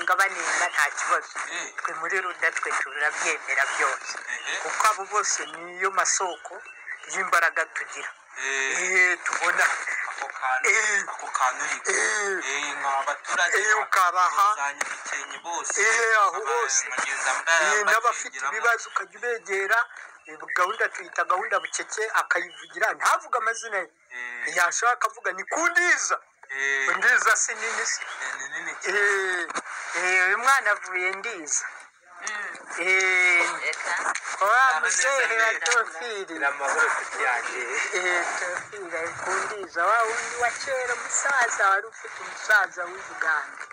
Banenga banenga nta kibazo. Twe muri Ruda twe turabyemera byose, kuko abo bose niyo masoko y'imbaraga tugira. Tubona ako kantu, ako kantu ni abaturage ukabaha za Nyabikenke bose, aho hose n'abafite ibibazo ukajya ubegera. Gahunda tuyita gahunda bucece, akayivugira ntavuga amazina ye, yashaka akavuga ni Kundiza. Ndiza si nini se? Uyu mwana avuye Ndiza. Wa muzehe wa Tofili. Amahoro yanjye. Tofili ari Kundiza, wa wundi wa kera, umusaza wari ufite umusaza w'i Bugande,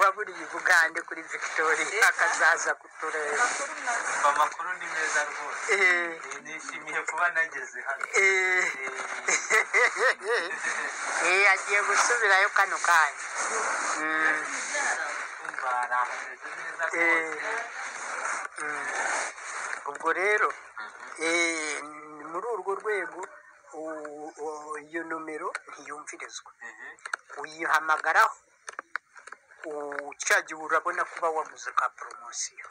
waburiye i Bugande kuri Victoria, akazaza kutureba. Amakuru ni meza rwose, nishimiye kuba nageze hano. Agiye gusubirayo kano kanya. Ubwo rero muri urwo rwego iyo nomero ntiyumvirizwa, uyihamagaraho cya gihe urabona kuba waguze ka poromosiyo.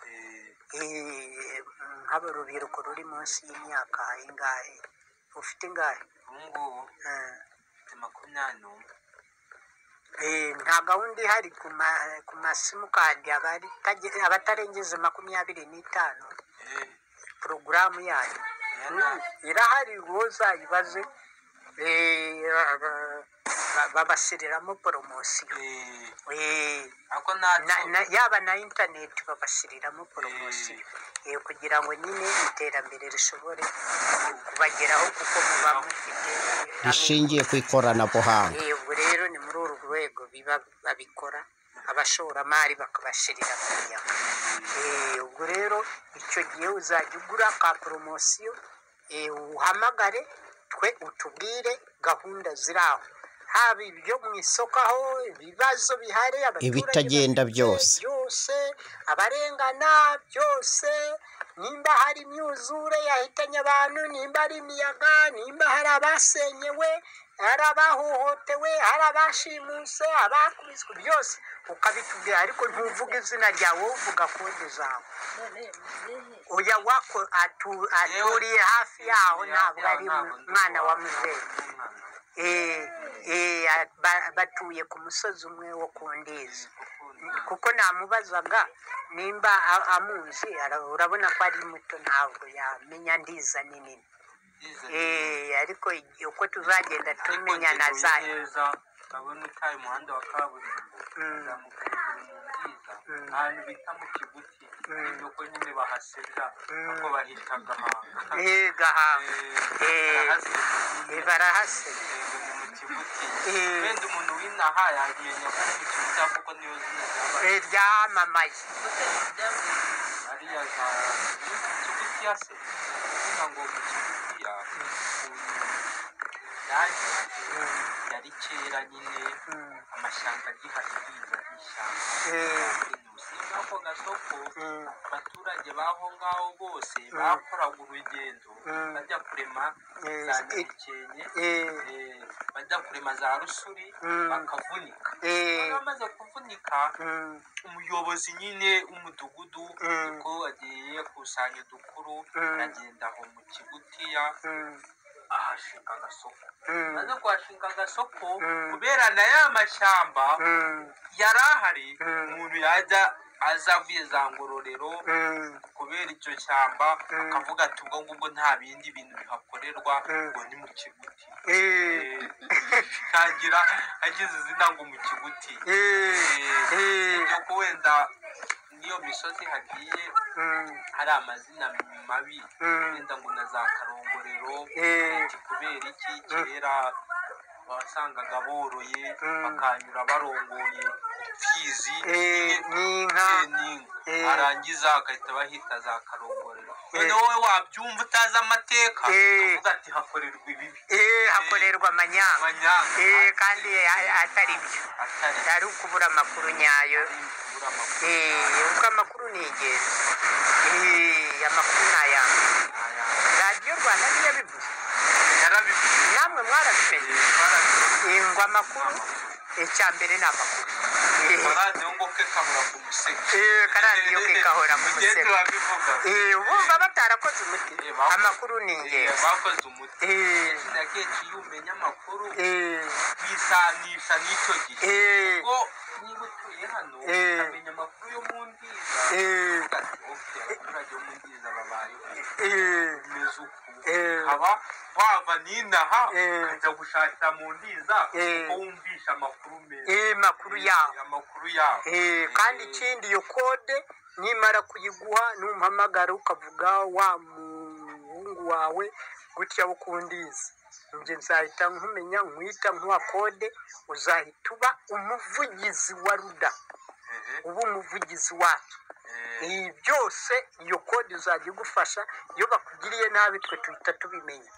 Nk'urubyiruko ruri munsi y'imyaka ingahe? Ufite ingahe? Ubu ngubu mfite 21. Nta gahunda ihari ku masimukadi abatarengeje 25. Porogaramu yayo irahari, uzayibaze, babashyiriramo poromosiyo. Yaba na interineti babashyiriramo poromosiyo kugira ngo nyine iterambere rishobore kubageraho, kuko muba mufite rishingiye ku ikoranabuhanga. Ubwo rero ni muri uru rwego biba babikora, abashoramari bakabashirira mu miyaga. Ubwo rero icyo gihe uzajya ugura ka poromosiyo, uhamagare twe utubwire gahunda ziri aho, haba ibyo mu isoko, aho ibibazo bihari, ibitagenda byose byose, abarengana byose, nimba hari imyuzure yahitanye abantu, nimba ari imiyaga, nimba hari abasenyewe, hari abahohotewe, hari abashimuse, abakubiswe, byose ukabitubwira. Ariko ntuvuge izina ryawe, uvuga kode zawe. Oya, wako aturiye hafi yaho, ntabwo ari umwana wa muzehe. Batuye ku musozi umwe wo ku Ndiza, kuko namubazaga nimba amuzi. Urabona ko ari muto, ntabwo yamenya Ndiza ni nini. Ariko uko tuzagenda tumenya na za urabona utaye umuhanda wa kaburimbo uzamuka hejuru mu Ndiza, ahantu bita mu Kiguti, nuko nyine bahasebya kuko bahita Gahanga. Gahanga barahasebya ni mu Kiguti. Wenda umuntu w'inaha yamenya ko ari mu Kiguti, kuko niyo zina ryabaye ryamamaye. Ariya za mu Kiguti ya se, kuvuga ngo mu Kiguti ya yari kera nyine amashyamba agihari, Ndiza ishyamba ako gasoko, abaturage b'aho ngaho bose bakoraga urugendo bajya kurema za Nyabikenke, bajya kurema za Rusuri, bakavunika. Bamaze kuvunika, umuyobozi nyine w'umudugudu niko agiye kusanya udukuru, aragenda aho mu Kigutiya ahashinga agasoko. Maze kuhashinga agasoko, kubera na ya mashyamba yari ahari, umuntu yajya aza avuye za Ngororero, kubera icyo shyamba akavuga ati ubwo ngubwo nta bindi bintu bihakorerwa, ngo ni mu Kiguti. Ntagira agize izina ngo mu Kiguti. Ibyo ko wenda n'iyo misozi hagiye hari amazina mabi, wenda ngo na za Karongorero, kubera iki kera wasangaga boroye bakanyura barongoye imfizi n'inka, arangiza agahita bahita za Karongorero. Noneho wowe wabyumva utazi amateka ukavuga ati hakorerwa ibibi, hakorerwa amanyanga, kandi atari byo, ari ukubura amakuru nyayo. Kuko amakuru ni ingenzi, amakuru ni ayanga. Radiyo Rwanda niyo yabivuze, namwe mwarabimenye ngo amakuru icya mbere ni amakuru. Radiyo ngo ngo ke kahora ku museke. Akaradiyo ke kahora ku Mukecuru musego. abivuga. Bumva batarakoze umuti. Bakoze- Amakuru ni ingenzi. Bakoze umuti. Kenshi na kenshi iyo umenya amakuru wisanisha n'icyo gihe, kuko niba utuye hano ukamenya amakuru yo mu Ndiza, uvuga ati "Okay, abaturage bo mu Ndiza babayeho bimeze uku." Ukaba wava n'inaha ukajya gushakira mu Ndiza, kuko wumvisha amakuru meza. Makuru yaho. Amakuru yaho. Kandi ikindi, iyo kode nimara kuyiguha, numpamagara ukavuga wa muhungu wawe gutya wo kundiza, njye nzahita nkumenya, nkwita nkuha kode, uzahita uba umuvugizi wa ruda, uba umuvugizi wacu. Ibi byose iyo kode izajya igufasha, iyo bakugiriye nabi twe tuhita tubimenya.